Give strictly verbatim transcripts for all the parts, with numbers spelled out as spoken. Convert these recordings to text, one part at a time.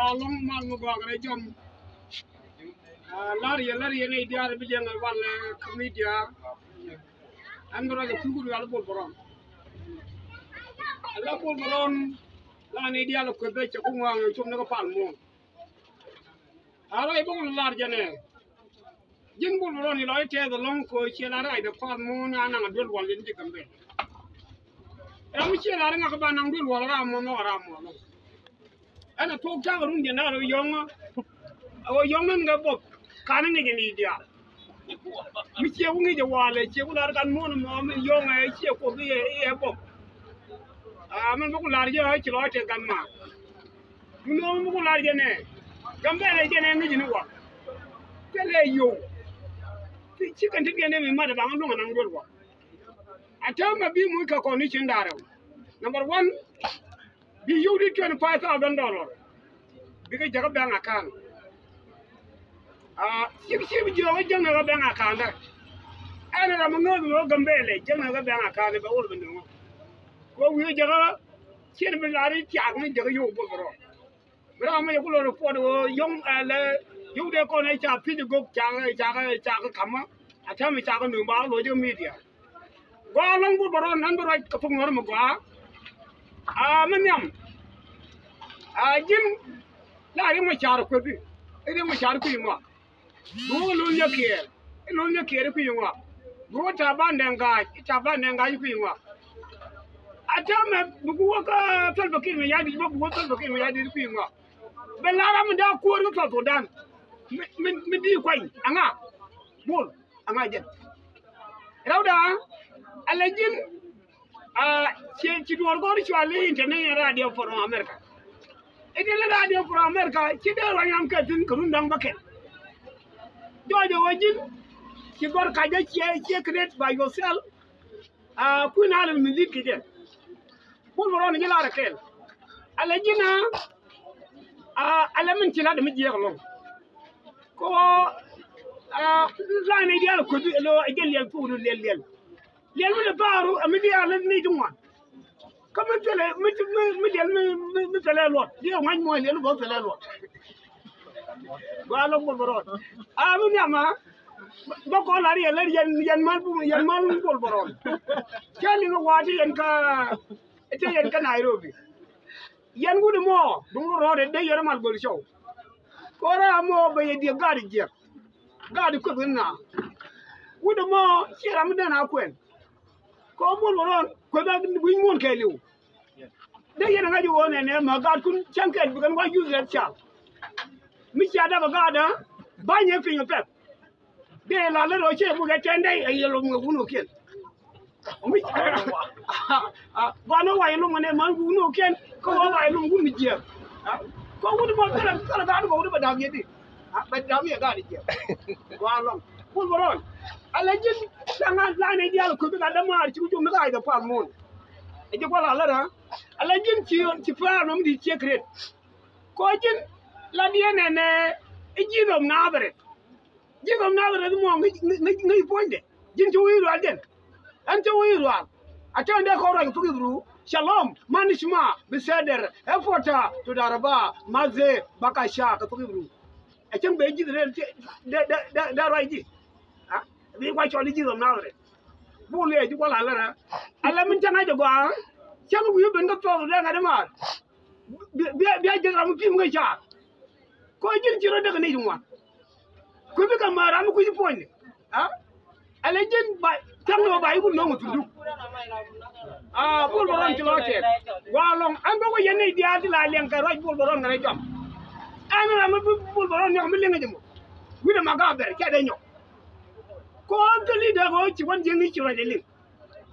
Alɔŋ mal mi gɔaa kɛ rɛy jɔm. Ah, lar yɛ, lar yɛ nɛy diaal bi liɛŋ ɛ wal, eh, kä media. Ɛn bi ruac ɛ kui̱ ku dual Bol Bärɔn. Ala Bol Bärɔn, la nɛy diaal kueth bɛ cɛ ku ŋɔaŋ ɛ com ni kä pal muɔ̱ɔ̱n. A ruac bä ku lar jɛn ɛ. Ji̱n Bol Bärɔn ilɔ itɛth ɛlɔ̱ŋ kɛ ɣöö ciɛ la ruacdɛ pal muɔ̱ɔ̱n a naŋ a duel wal in ji̱ Gambɛla. Ram mi ciɛ la ri ŋakä ba naŋ duel wal ram muɔ̱ɔ̱n ɣɔk ram muɔ̱ɔ̱n. Ɛn a thok cakɛ run jɛ na rɔ yɔŋä. A wä yɔŋ nän kɛ bok. Kan ŋic ni diaal. Mi ciɛ ku ŋic ɛ walɛ ciɛ ku lar kan muɔ̱ɔ̱n mɔ mi yɔŋɛ ciɛ kuoth iɛ iɛ bok. A mɛn bä ku lar jɛ ci lɔ tɛ gan ma. Duundɛ mi ku lar jɛ nɛ. Gambɛla jɛ nɛ ŋic ni wal. Thilɛ yow. Ci kɛn ti diɛn dee mi mat ɛ baŋ luŋ ɛ naŋ duel wal. A täämɛ bi muc kɛ condition da̱rɛ. Number one, bi yio̱w di twenty five thousand dollar. Bikɛ jäkä bank account. A cik cik jiök ɛ jäknɛ kä bank account dä. Ɛn ram mi ŋääth mi wä Gambɛla jäknɛ kä bank account bɛ wol bi nöŋä. Kɛ wi̱i̱ jäkä ciɛn bi lar i̱ tiak ni jäkä yio̱w Bol Bärɔn. Bi ram mi yɛ ku lɔ report ɣöö yɔ̱ŋ ɛ lɛ yio̱w dee kɔn ɛ ca pi̱c gök cakɛ cakɛ cakɛ ka̱mä. A täämɛ cakɛ nööŋ ba loc kä media. Gɔaa ɛlɔ̱ŋ Bol Bärɔn ɛn bi ruac kɛ thok Nuäär mi gɔaa. A mi nhiam. A ji̱n la Riek Machar kuethi. Riek Machar kui̱ ŋɔak. Duɔ̱ɔ̱k Lon Nyakiɛɛr. Lon Nyakiɛɛr kui̱ ŋɔak. Duɔ̱ɔ̱k Taban Deng Gai. Taban Deng Gai kui̱ ŋɔak. A täämɛ bi ku wä kä Salva Kiir Mayardit bä bi wä Salva Kiir Mayardit kui̱ ŋɔak. Bɛ la ram mi da̱a̱ kuäär kä South Sudan. Mi, mi, mi di̱i̱t kuany. Aŋa. Bol. Aŋa jɛn. Rɛwdɛ, a lɛ ji̱n, a, ci, ci duɔ̱ɔ̱r gɔ̱r cuali International Radio from America. International Radio from America, ci dee ruany ram kɛ thi̱n kɛ run da̱ŋ bäkɛl. Jɔɔc ɛ ɣöö ji̱n, ci gɔ̱r kacä ciɛ, ciɛ create by yourself. A, kui̱n a lɛ mi lead kɛ jɛ. Bol Bärɔn ji̱ lar ɛ kɛɛl. A lɛ ji̱n a, a, a lɛ min ci lat mi jiɛk ɛlɔ̱ŋ. Kɛ ɣöö, a, la nɛy diaal kueth ɛlɔ ɛ jɛn liɛl pukdu liɛl liɛl. Liɛl mi lɛ thaaru ɛ mi diaal ni ti ŋuan. Kä mi thilɛ mi, mi, mi liɛl mi, mi, mi thilɛ luɔt. Diɛ ŋa̱c muɔ̱ɔ̱n liɛl bä thilɛ luɔt. Gɔaa ɛlɔ̱ŋ Bol Bärɔn. A mi nhiam a bä kɔn lar yɛn lär yɛn, yɛn mal, yɛn mal Bol Bärɔn. Cä liŋ ɛ wa̱a̱ ti yɛn kä, ti yɛn kä Nairobi. Yɛn wut ɛmɔ duŋ rɔ rɔɔdɛ dee yɛn mal Gol Cɔw. Kɔrɛ ɛmɔ bɛ yɛ diɛ gaat jiɛk. Gaat kueth in na. Wut ɛmɔ ciɛ ram mi den a kuɛn. Kɛ ɣöö Bol Bärɔn kueth a wi̱c muɔ̱ɔ̱n kɛɛliw. Dee yɛn ɛ ŋa̱c ɣöö nɛnɛ ma gaatkun cäŋ kɛl bi kɛn wa useless cal. Mi cia dap ɛ gaatdä ba̱ny ɛ piny ɛ pɛth. Dee la lät ɣöö cɛ buk ɛ tɛn dee ɛ yɛ lom ŋɛ wun ɣökiɛn. Mi gua̱n ɣöö wa yɛ lom ŋɛ nɛ ma wun ɣökiɛn kä ɣöö wa yɛ lom wun mi jiɛɛk. Kä wun mɔ thilɛ thilɛ gaat bä wun bä da̱k yɛ di. Bɛ da̱k yɛ gaat jiɛɛk. Gua̱n lɔŋ Bol Bärɔn. A lɛ ji̱n la ŋa̱ la nɛy diaal kueth bi gat dämaar ci ku cum ni kä Aidha Pal Mon. Ɛ ji̱ kual a lät ɣä. A lɛ ji̱n ci ci pa̱a̱r nɔm di ciek ret. Kɔ ji̱n la diɛn ɛnɛ i̱ Jesus of Nazareth. Jesus of Nazareth mɔ ŋäc ŋäc ŋäc puɔ̱nydɛ. Ji̱n ci wä Israel jɛn. Ɛn ci wä Israel. A cä ɛn dee kɔn ruac kɛ thok Ibru. Shalom, ma nishma, biseder, efota, todaraba, maze, bakasha, kɛ thok Ibru. A cäŋ ben ji̱th dee dee dee ruac ji̱. A bi kua cɔl i̱ Jesus of Nazareth. Bul yɛ ji̱ kual a lät ɛ. A lɛ min cäŋ a jɛ gɔaa. Cäŋ wi̱i̱ ben kä thuɔth dee ŋa̱t i̱ maar. Bia, bia, bia jiäk ram mi pi̱m kä caar. Kɔ ji̱n ci rɔ däk ni juŋ wan. Kui̱ bi kɛ ma ram mi kui̱ ci puɔ̱nyni. A? Ɛlɛ ji̱n ba thia̱ŋ ni ba i̱ wut nɔŋ thunduk. A, Bol Bärɔn ci lɔ tɛɛr. Wa lɔŋ ɛn bä wä yɛn ni diaal ti la liɛŋ kɛ ruac Bol Bärɔn ŋɛrɛ jɔam. Ɛn ram mi bi Bol Bärɔn nyɔk mi liŋ jɛ mɔ. Wi̱dɛ ma gaabɛr cɛ dee nyɔk. Kɔ thil i̱ dee kɔ ci wän jiäk ni ci ruac ɛ liŋ.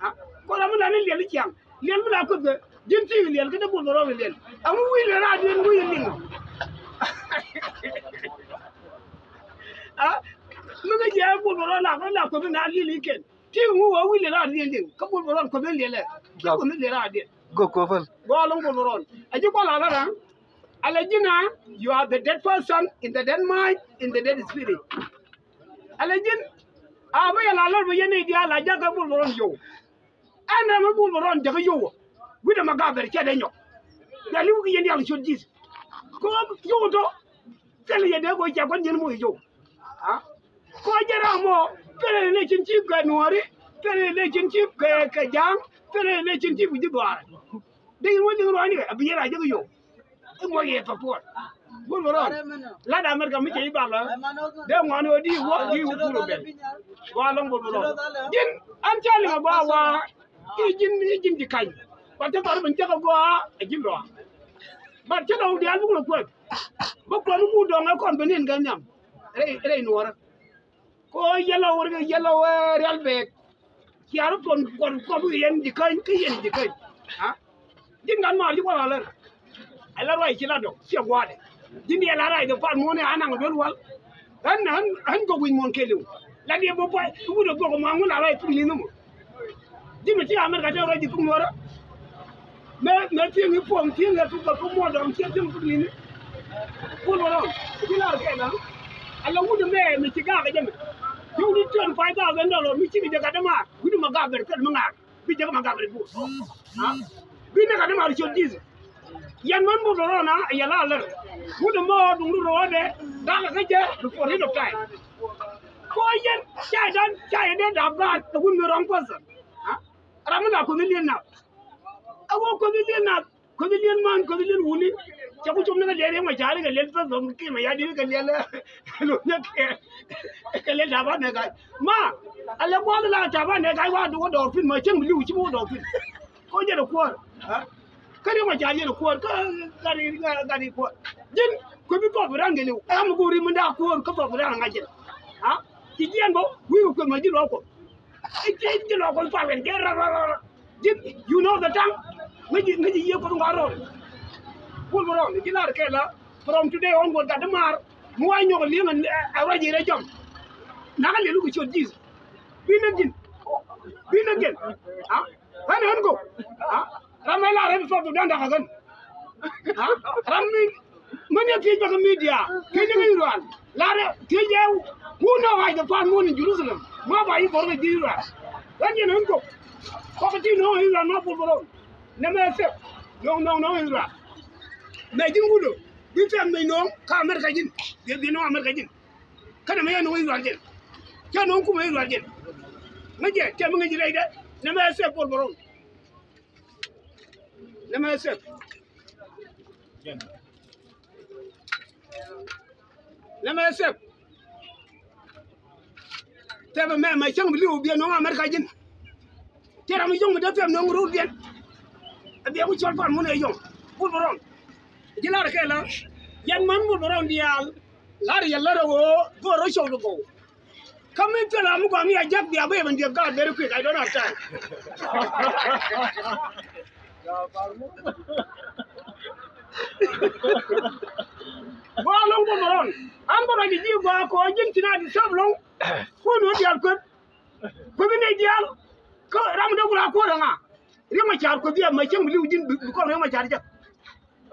A, kɔ ram mi la ni liɛl i̱ ciaŋ. Liɛl mi la kueth kɛ. Ji̱n ti liɛl kä dee Bol Bärɔn liɛl. Ɛŋu wi̱i̱ liɛl a diɛn wi̱i̱ liŋ. A, mi kä jiɛ Bol Bärɔn la kɔ la kueth na liɛl i̱ kɛn. Ti ŋu wä wi̱i̱ liɛl a diɛn liŋ. Kä Bol Bärɔn kueth liɛl ɛ. Ti kueth liɛl a diɛn. Gök kɔ päl. Gɔaa lɔŋ Bol Bärɔn. A ji̱ kual a la na. A lɛ ji̱n a, you are the dead person in the dead mind, in the dead spirit. A lɛ ji̱n a bä yɛ la lär bä yɛn ni diaal a jakä Bol Bärɔn yow. Ɛn ram mi Bol Bärɔn jakä yow. Wi̱dɛ ma gabɛr cɛ dee nyɔk. Bia li̱w ki yɛn diaal ciöt ji̱th. Kɔ yio̱w tɔ. Thilɛ yɛ dee kɔ cia kuan ji̱n moc yio̱w. Kɔ jɛ ram mɔ. Thilɛ relationship kɛ Nuɔ̱ɔ̱ri. Thilɛ relationship kɛ, kɛ Ja̱a̱ŋ. Thilɛ relationship kɛ ji̱ dhuaar. Dee yɛn wä liŋ ruaacni kɛ a bi yɛn a jek yio̱w. I̱ muɔc yɛ support. Bul bɛ rɔɔn. Lat America mi cɛ i̱ bal ɔ. Dee ŋuan ɣöö di wä di wä pur ɔ bɛl. Gɔaa lɔŋ bul bɛ rɔɔn. Ji̱n an cä liŋ a gɔaa waa. I̱ ji̱n, i̱ ji̱n ji̱ ka̱ny. Bat cä thɔr ben cä kɛ gɔaa ɛ ji̱n rɔa. Bat cä dɔw diaal buk lɛ kuäth. Bä kuäth buk dɔ̱ŋ ɛ kɔn ben in kɛ nhiam. Rɛy, rɛy Nuɔ̱ɔ̱rä. Ko yellow, yellow, eh, real bag. Kiar pon kɔn kɔn yɛn ji̱ käny, kä yɛn ji̱ käny. Ha? Ji̱n ŋa̱n maar ji̱ wal alɛr. Alɛr ruac ci la dɔk, ci gua̱a̱dɛ. Ji̱n yɛ la ruac dɔk pan muɔ̱n ɛ anaŋ duel wal. Ɣän, ɣän, ɣän gɔk wi̱c muɔ̱n keliw. La diɛ bä puay, wut ɛ gɔk muɔ̱n ŋun la ruac thuk li̱n mɔ. Ji̱n mi ti America te ruac ji̱ thuk Nuɔ̱ɔ̱rä. Mɛ, mɛ thieŋ i̱ puɔ̱ŋ, thieŋ ɛ thuk bä thuk muɔ̱ɔ̱n dɔm, thieŋ thuk li̱n. Wut wä rɔm, ji̱ lar kɛ na. Ala wut mɛ mi ci gak jɛ mɛ. Ci wut twenty five thousand dollar mi ci kɛ jɛ gat ma. Wut ma gak ber kɛl mi ŋak. Bi jɛ ma gak ber bu. Ha? Bi ne gat ma ri ci ji̱. Yɛn män bu rɔ na yɛ la lɛr. Wut mɔ duŋ ru rɔ dɛ. Gak kɛ jɛ before end of time. Ko yɛn ca dan ca yɛ dee dap gaat wut mi wrong person. Ha? Ram mi la kuth ni liɛn nath. A wä kuth ni liɛn nath. Kuoth liel man, kuoth liel wuni. Cɛ ku com ni kɛ liel Riek Machar kɛ liel President Kiir Mayardit kɛ liel Lon Nyɛk kɛ liel Taban Deng Gai. Ma a lɛ gua̱a̱th la Taban Deng Gai wa duŋ wä dɔɔr pin ma cäŋ bi li̱w ci bi wä dɔɔr pin. Kɔ jɛ dɛ kuäär. Kä Riek Machar jɛ dɛ kuäär kä gari gari kuäär. Ji̱n kuoth bi thɔɔk bi ran kɛ li̱w ram mi go̱o̱ri mi daa kuäär kä thɔɔk bi ran ŋa̱c jɛ. Ci jiɛn bä wi̱i̱ kuoth ma ji̱ luɔk kuoth. Ji̱ luɔk kuoth pal kɛn jɛ rar rar rar. Ji̱, you know the tongue. Ŋäci, ŋäci yiëë kuoth ŋɔak rɔɔn. Wul bi rɔɔn ji̱ lar kɛ la. From today onward gat di maar mi wa nyɔk li̱eŋ ɛ ruac irɛ jɔm. Nakä liɛl wuk ciöt ji̱. Bi näk ji̱n. Bi näk ji̱n. Ha? Ɣän ɣän go. Ha? Ram ɛ lar ɛ bi South Sudan dakä ɣän. Ha? Ram mi Mën yɛ thiec bä kä media thiec ni kä Israel. Lar thiec yɛ who know hide the palm moon in Jerusalem. Ma ba yi bor kä ji̱ Israel. Ran yɛn ɣän kok. Kɔk ti nɔŋ Israel ma bor bor ɣän. Nɛ mɛ sek nɔŋ nɔŋ nɔŋ Israel. Mɛ ji̱n wulö bi thɛm mɛ nɔŋ kä America ji̱n. Bi bi nɔŋ America ji̱n. Kä nɛ mɛ yɛ nɔŋ Israel ji̱n. Cɛ nɔŋ kumɛ Israel ji̱n. Ŋäc jɛ cɛ mi ŋäc ji̱ rɛy dɛ nɛ mɛ sek bor bor ɣän. Nɛ mɛ sek. Nɛ mɛ sek. Tɛmɛ mɛ mɛ cäŋ bi li̱w biɛ nɔŋ America ji̱n. Tɛrɛ mi yɔŋ mi dee tɛm nɔŋ rut biɛn. Ɛ biɛ ku cɔl pan mun ɛ yɔŋ. Bul bi rɔn. Ji̱ lar kɛ la. Yɛn man bul bi rɔn diaal. Lar yɛ lar ɛ ɣöö go̱o̱r rɔ cɔw di gɔw. Kä mi thil ram mi gɔaa mi a jak bia bä yɛ ben diɛk gaat very quick. I don't have time. Gɔaa lɔŋ bä mɛ rɔn an bä rɔc ji̱ gɔaa kɔ ji̱n ci na di sap lɔŋ. Kun wä diaal kueth kueth ni diaal. Kä ram mi dee ku la kuɔt ɛ ŋa? Riek Machar kueth yɛ mɛ cieŋ bi li̱w ji̱n bi kɔm Riek Machar jak.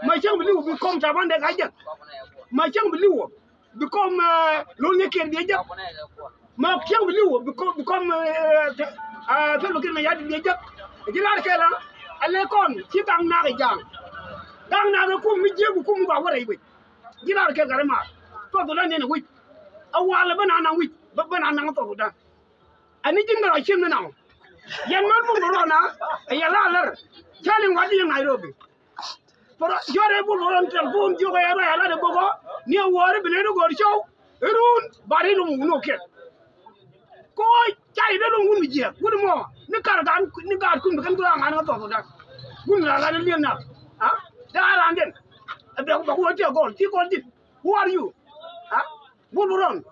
Ma cäŋ bi li̱w bi kɔm Taban Deng Gai jek. Ma cäŋ bi li̱w bi kɔm Lol Nyɛk Kiir bi jek. Ma cäŋ bi li̱w bi kɔm bi kɔm Salva Kiir Mayardit bi jek. Ji̱ lar kɛ la a lɛ kɔn ci gaŋ nak ja̱a̱ŋ. Gaŋ nak kum mi jiek bi kum mi ba wä rɛy wec. Ji̱ lar kɛ gat ma South Sudan ni wi̱c. A wal bä na naŋ wi̱c bä bä na naŋ South Sudan. Ani ji̱n bɛ rɔ cin mi naŋ yɛn man bum bä rɔ na yɛ la lär. Cä liŋ wat yɛ Nairobi. Poro jɔrɛ bul rɔ tɛl bun jiök ɛ rɔ yɛ la de bokɔ ni ɛ wɔɔri bi leni gɔr cɔw. Irun bari lum wun wä kiɛt. Ko cay de lum wun mi jiɛk wun mɔ ni kar gan ni gaat kun bi kɛn kura ŋan ŋa thɔth dak. Wun la la ni liɛn na. Ha? Da ran den. Ɛ bɛ bɛ wä tiɛ gɔl ti gɔl dit. Who are you? Ha? Bul bi rɔn.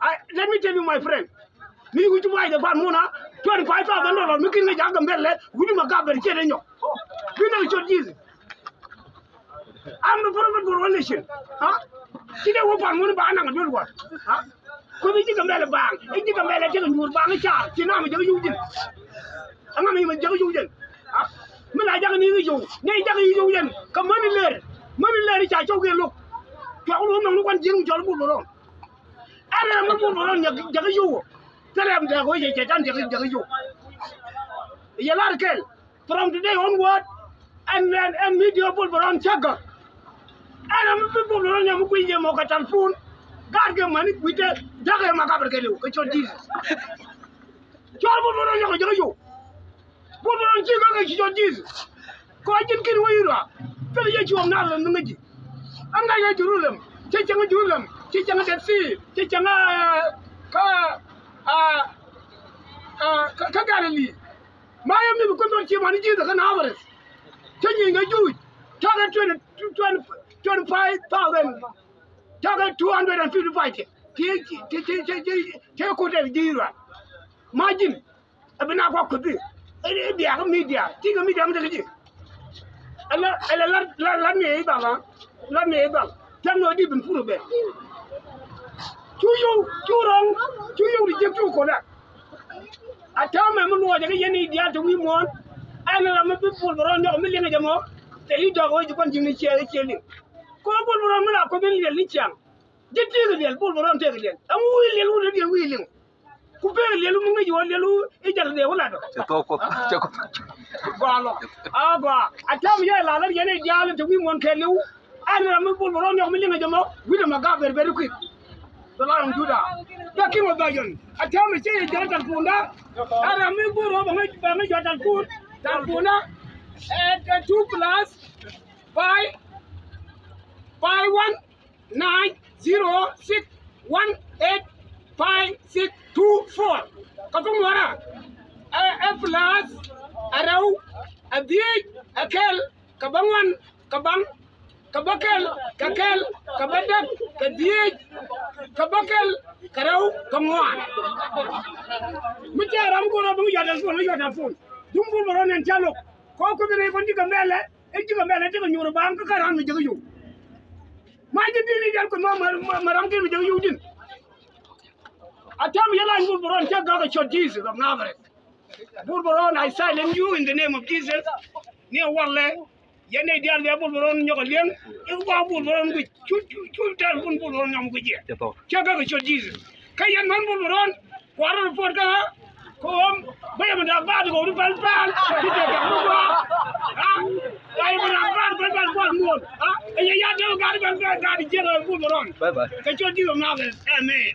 I, let me tell you, my friend. Mi wi̱c ti buay de pan muna twenty five thousand dollar mi kin ŋäc a Gambɛl lɛ wi̱c ma gabɛr ciet ɛ nyɔk. Bi nɛ cot ji̱th. Am bi prophet for one nation. Ha? Ci dee wä pan muna ba naŋ a duel wal. Ha? Kuoth i̱ ji̱ Gambɛl baaŋ i̱ ji̱ Gambɛl ɛ cɛ kɛ nyuur baaŋ i̱ caar ci nam i̱ jɛ kɛ yuc ji̱n. Aŋa mi mɛ jek yio̱w jɛn. Mi la jak ni yio̱w ni jak yio̱w jɛn. Kä mäni lɛr mäni lɛr ca cɔw kɛ lo̱k. Cuak wun wä mɛŋ ni kuan ji̱n mi cɔl bul bä rɔn. Ɛn rɛm mi bul bä rɔn jak yio̱w. Thilɛ rɛm dɛk wä cɛ cɛ tan jak jak yio̱w. Yɛ lar kɛl. From today onward ɛn ɛn ɛn mi diɔ bul bä rɔn cä gak. Ɛn ɛ mi bi Bol Bol Rɔn nyɔk mi guic jɛ mɔ kɛ talpun. Gaat kɛ mani guic tɛ jakɛ ma kapɛr kɛ liw kɛ cɔl Jesus. Cɔl Bol Bol Rɔn nyɔk kɛ jɛ kɛ yow. Bol Bol Rɔn ci kɛ kɛ ci cɔl Jesus. Kɔ ji̱n kin wä Iraq. Thil yɛ cuɔm na lɛ ni ŋäci. Ɛn ŋa̱c ɛ Jerusalem. Cɛ cɛŋ Jerusalem. Cɛ cɛŋ Dead Sea. Cɛ cɛŋ kä kä Galilee. Ma yɛ mi bi kuoth dhɔr ci mani Jesus kä Nazareth. Cä nyieny kɛ Juuc. Cakɛ twenty, twenty, twenty-five thousand. Cakɛ two hundred and fifty-five ti ti ti ti ti ti kotɛ ji̱ Israel. Imagine. Ɛ bi na kua kuthi. Ɛ biak media. Ti kɛ media mi te kɛ ji̱. Ɛlɛ ɛlɛ lat lat lat mi ɛ i̱ dhal. Lat mi ɛ i̱ dhal. Tɛm ni ɔ di bin pur ɛ bɛ. Cu yow cu rɔŋ cu yow di jiäk cu kolɛ. A täämɛ mi luɔcɛ kä yɛn i̱ diaal te wi̱i̱ muɔ̱ɔ̱n. Ɛn ram mi bi Bol Bol Rɔn nyɔk mi liŋ jɛ mɔ. Thil i̱ dɔk wec ji̱ kuan ji̱ ni ciɛ ciɛ liŋ. Kɔn Bol Bol Rɔn mi la kuoth in liɛl ni ciaŋ. Ji̱ tiek liɛl Bol Bol Rɔn tiek liɛl ɛŋu wi̱i̱ liɛl wun i̱ diɛl wi̱i̱ liŋ. Ku pek liɛl wun mi ŋäc wä liɛl wun i̱ jal dhie wun ladɔ. Cɛ thok kuɔth cɛ kuɔth. Gɔaa lɔ a gɔaa a täämɛ yɛ la lät yɛn i̱ diaal te wi̱i̱ muɔ̱ɔ̱n kɛɛliw. Ɛn ram mi Bol Bol Rɔn nyɔk mi liŋ jɛ mɔ wi̱cdɛ ma gak very very quick. The Lion of Judah. The King of Zion. A täämɛ cɛ yɛ jɔ̱ɔ̱r talpunda. Ɛn ram mi Bol Rɔn bɛ ŋäc bɛ ŋäc jɔ̱ɔ̱r talpun. Talpunda. Ɛ two plus five five one nine zero six one eight five six two four. Kä thok Nuäärä. Ɛ ɛ plus ɛ rɛw ɛ dhieec ɛ kɛl kɛ bä ŋuan kɛ baŋ kɛ bä kɛl kɛ kɛl kɛ bä däk kɛ dhieec kɛ bä kɛl kɛ rɛw kɛ ŋuan. Mi cɛ ram go̱o̱r ɔ bi ŋä yɔt ɛn phone ŋä yɔt ɛn phone. Duŋ Bol Bol Rɔn ɛn ca lo̱k kɔ kueth rɛy kɔn ji̱ Gambɛlɛ. I̱ ji̱ Gambɛlɛ tekɛ nyuur ɛ baŋ kä kä ram mi jek yow. Ma ji̱ di̱t i̱ dial kueth ma ma ram kin mi jek yow ji̱n. A täämɛ yɛ lany Bol Bol Rɔn cä gak ɛ cɔt Jesus of Nazareth. Bol Bol Rɔn, I silence you in the name of Jesus. Ni ɛ walɛ. Yɛn nɛy diaal bia Bol Bol Rɔn nyɔk ɛ liɛŋ. I̱ gɔaa Bol Bol Rɔn guic cu cu cu tɛl bun Bol Bol Rɔn nyɔk mi guic yɛ. Cɛ thok. Cɛ gak ɛ cɔt Jesus. Kä yɛn män Bol Bol Rɔn kua̱r rɔ puɔt kä ɣä. Kɛ ɣöö bä yɛ mi da̱a̱k baat kɛ ɣöö di pɛl pɛl. Ci tɛ gak mi gɔaa. A la yɛ mi da̱a̱k baat pɛl pɛl kua̱r muɔ̱ɔ̱n. A ɛ yɛ ya̱ dee gaat pɛl pɛl gaat jiɛk ɛ Bol Bol Rɔn. Bye bye. Kɛ cɔt Jesus of Nazareth. Amen.